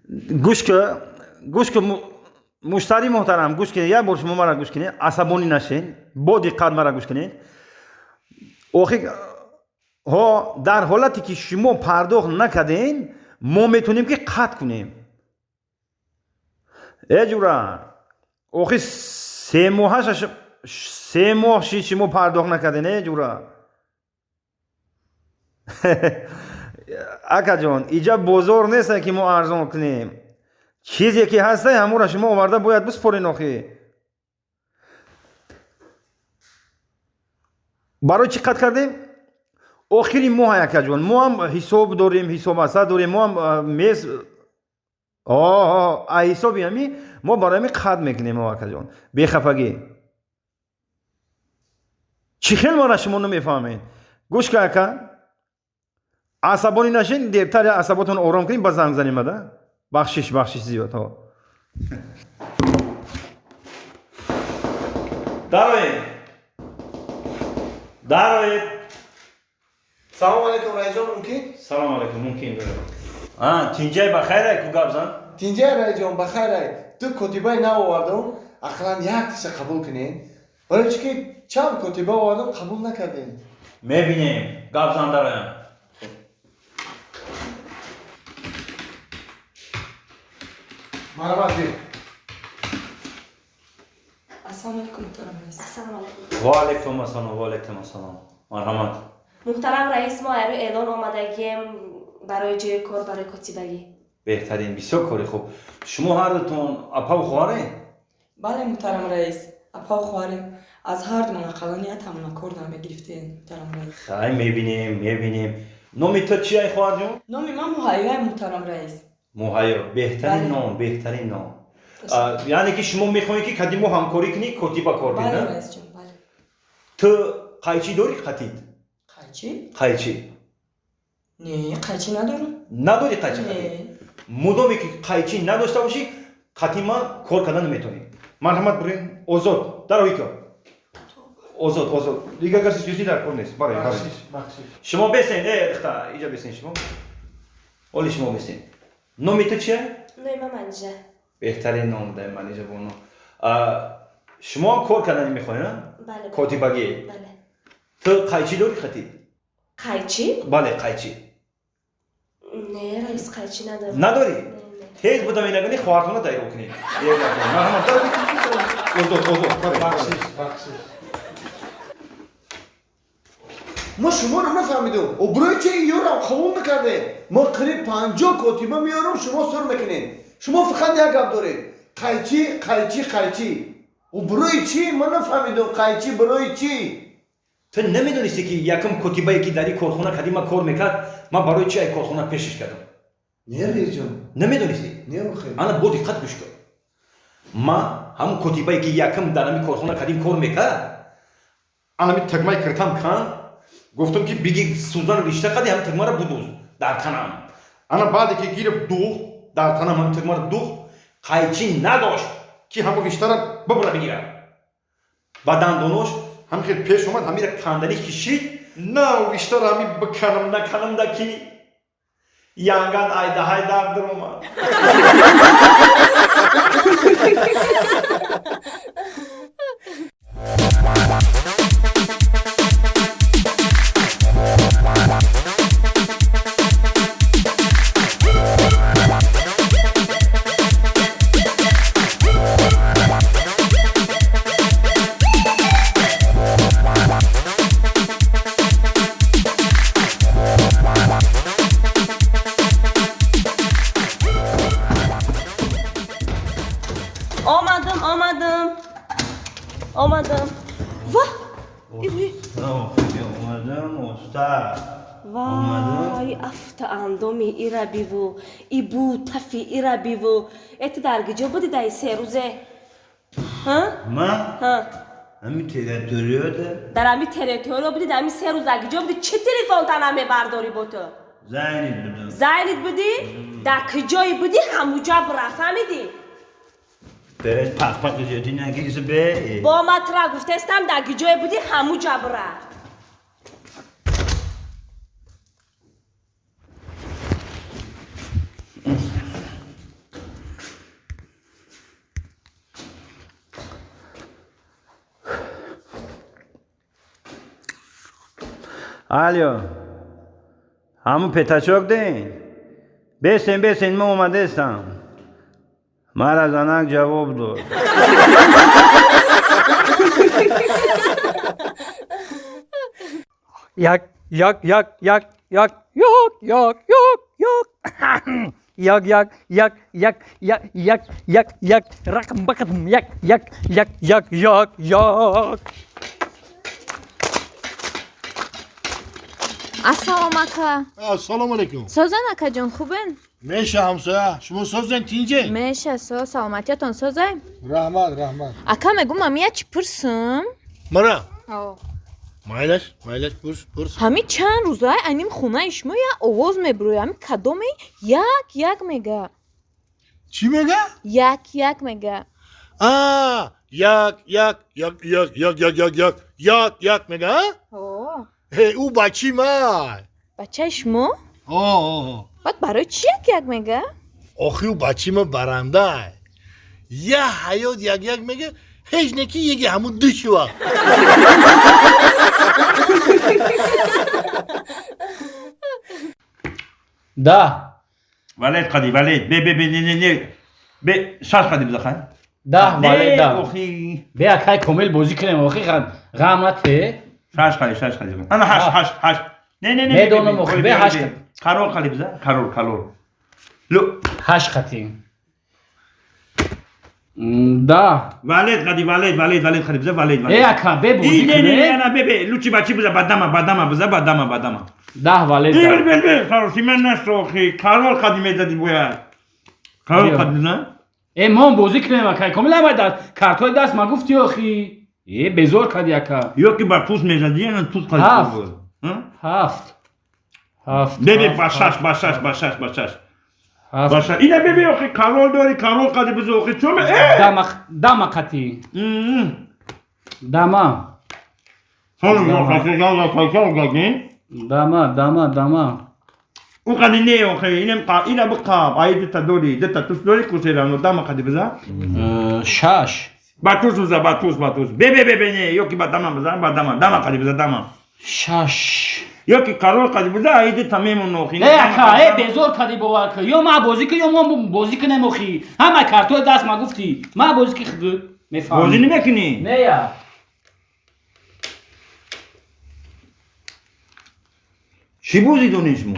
Гӯш ка, гӯш ка, муштари муҳтарам, гӯш кунед, як бор шумо мара гӯш кунед, асабонӣ нашед, бо диққат мара гӯш кунед. Охи ҳо, дар ҳолате ки шумо пардохт накарден, мо метавонем ки қатъ кунем. Э ҷура, охи 3 моҳаша, 3 моҳ шид шумо пардохт накарден, э ҷура. Акаҷон, иҷа бозор нест, ки мо арзон кунем. Чизе ки ҳастай, ҳамонро шумо оварда бояд биспорен. Охи барои чӣ қатъ кардем? Охири моҳ, акаҷон, мо ҳам ҳисоб дорем, ҳисоб аса дорем, мо ҳам мез а ҳисоби ҳами мо барои ҳами қатъ мекунем. Акаҷон, бехафагӣ, чӣ хел мара шумо намефаҳмед? Гӯш ка, ака, асабонӣ нашед, дертар асаботон ором кунед, ба занг занем ада. Бахшиш, бахшиш зиёд. Ҳо, дароед, дароед. Салом алейкум, раисҷон, мумкин? Салом алейкум, мумкин. Тинҷай, ба хайрай ку, гап зан. Тинҷай, раисҷон, ба хайрай. Ду котибаи нав овардам, ақаллан як тиша қабул кунед. Барои чӣ ки чанд котиба овардам, қабул накардем. Мебинем, гап зан, дароям. Марҳамат, бир. Ассалому алайкум, муҳтарам раис. Ассалому алайкум. Ва алайкум ассалом, ва алайкум ассалом, марҳамат. Муҳтарам раис, мо айрӯ эълон омадагием барои ҷои кор, барои котибагӣ. Беҳтарин, бисёр кори хуб. Шумо ҳардутон апаву хоҳаред? Бале, муҳтарам раис, апаву хоҳарем. Аз ҳардумон ақаллан ятамона кор намегирифтем, муҳтарам раис. Хай, мебинем, мебинем. Номи ту чи ай, хоҳарҷон? Номи ман Муҳайёй, муҳтарам раис. Муҳайё, беҳтарин Бале. ном, беҳтарин ном. Яъне ки шумо мехоҳед, ки кади мо ҳамкорӣ кунӣ, котиба кор кунӣ? Бале. На? Раисҷон, бале. Ту қайчӣ дорӣ қатид? Қайчӣ? Қайчӣ. Не, қайчӣ надорам. Надорӣ қайчӣ қатид? Не. Мудоме ки қайчӣ надошта бошӣ, қатъи ман кор карда наметавонӣ. Марҳамат, бурен, озод, дарои ко, озод, озод. Дигар гаси чизи дар кор нест, барои. Бахшиш, бахшиш. Шумо бесен, э духта, иҷа бесен шумо. Оли шумо бесен. Номи ту чия? Номи ман Манижа. Беҳтарин ном дай, Манижа бону. Шумо ҳам кор кардани мехоҳед, на? Бале. Котибагӣ. Бале. Ту қайчӣ дорӣ қатид? Қайчӣ? Бале, қайчӣ. Не, раис, қайчӣ надорам. Надорӣ? Не, не. Тез будам инагани хоҳартона дайро кунед. Марҳамат, озод, озод, барои. Бахшиш, бахшиш. Мо шуморо нафаҳмидум. Обрӯи чи ёрам қабул накардем? Мо қариб 50 котиба меёрам, шумо сур мекунед. Шумо фақат як гап доред: қайчӣ, қайчӣ, қайчӣ. Обрӯи чӣ? Ман нафаҳмидум, қайчӣ барои чӣ? Ту намедонисти, ки якум котибае, ки дар ин корхона кадима кор мекард, ман барои чи ай корхона пешиш кардам? Не, раисҷон. Намедонистӣ? Не, охе. Ана, бо диққат гӯш кун. Ман ҳамун котибае, ки якум дар ҳамин корхона кадим кор мекард, анами тагмаи киртам кан, гуфтам, ки биги сӯзану ришта қади ҳамин тагмаро будуз дар танам. Ана баъде ки гирифт, дух дар танам, ҳамин тагмаро дух, қайчӣ надошт, ки ҳамон риштаро бибура бигирад. Ба дандонош ҳамин хел пеш омад, ҳамира канданӣ кишид, на риштаро ҳамин биканам, наканам, да ки янган айдаҳай дар даромад. Омадам, омадам, омадам. Ва, Омадам, уста. Вай, афта андоми ира биву, ибу тафи ира биву. Э, ту дар киҷо буди даи 3 рӯзе? Ман Ҳа? ҳамин территорияда. Дар ҳами территория буди? Дар ҳами 3 рӯз дар киҷо буди? Чӣ телефонта намебардорӣ бо ту? Занят будам. Занят будӣ? Дар киҷое будӣ, ҳамуҷа бура, фаҳмидӣ? Беред, пақ-пақ зиёдӣ нагирису бе. Бо ма тура гуфтестам, дар киҷое будӣ, ҳамуҷа бура. Алё, ҳамун петачок ден? Бесен, бесен, мо омадестам. Мара занак ҷавоб дод. Як, як, як, як, як, як, як, як, як. Як, як, як, як, як, як, як, як, рақм бақадм, як, як, як, як, як, як. Ассалом, ака. Ассалому алайкум. Созан, акаҷон, хубен? Меша, ҳамсоя, шумо созен, тинҷе? Меша, со, саломатиятон созай? Раҳмат, раҳмат. Ака, мегум, ами я чӣ пурсум? Мара? Майлаш, майлаш, пурс, пурс. Ҳами чанд рӯзай аним хонаи шумо я овоз мебурояд, ами кадоме як як мега. Чӣ мега? Як як мега. А, як як як як як як як як як як мега? О. Ҳе, ӯ бачи май. Бачаи шумо? О. Баъд барои чӣ як як мега? Охи, ӯ бачи ма барандай. Я ҳаёт як як мега, ҳеҷ неки еги ҳамун ду шува. Да. Валет қади, валет. Бе, бе, бе, не, не, не. Бе, шаш қади биза, Да, валет, да. Охи. Бе, акай комил, бозӣ кунем, охи, ғам нате. Шаш қади, шаш қади. Ана ҳашт, ҳашт, ҳашт. Не, не, не. Медонам, охи, бе, ҳашт. Қарор қади биза, қарор, қарор. Лу. Ҳашт қати. Да. Валет қади, валет, валет, валет қади биза, валет, валет. Э, ака, бе, бозӣ Не, не, не, кунем. ана, бе, бе, лучи бачи биза, бадама, бадама биза, бадама, бадама. Даҳ валет. Бе, бе, бе, фароши ман нашохи. Қарор қади мезади бояд. Қарор қади, на? Э, мон бозӣ кунем, акай комил, ҳамай даст картҳои даст ма гуфти, охи. Э, безор кади, ака. Ё ки ба туз мезади, ана туз қади. Ҳафт. Ҳафт. Ҳафт. Бе, бе, ба шаш, ба шаш, ба шаш, ба шаш. Ҳафт. Ба шаш. Ина, бе, бе, охи, қарор дори, қарор қади биза, охи, чо ме? Э! Дама, дама қати. Дама. Дама, дама, дама. Ӯ қади не, охи, инем ина биқаб, ай дута дори, дута туз дори, кушерану, дама қади биза. Шаш. Ба туз биза, ба туз, ба туз. Бе, бе, бе, бе, не, ё ки ба дама биза, ба дама, дама қади биза, дама. Шаш. Ё ки қарор қади биза, ай дута мемон, охи. Э, ака, э, безор кади, бовар кун. Ё ма бозӣ кун, ё мо бозӣ кунем, охи. Ҳама картҳои даст ма гуфтӣ. Ма бозӣ ки худ мефаҳмӣ. Бозӣ намекунӣ? Не, я. Чӣ бозӣ донӣ шумо?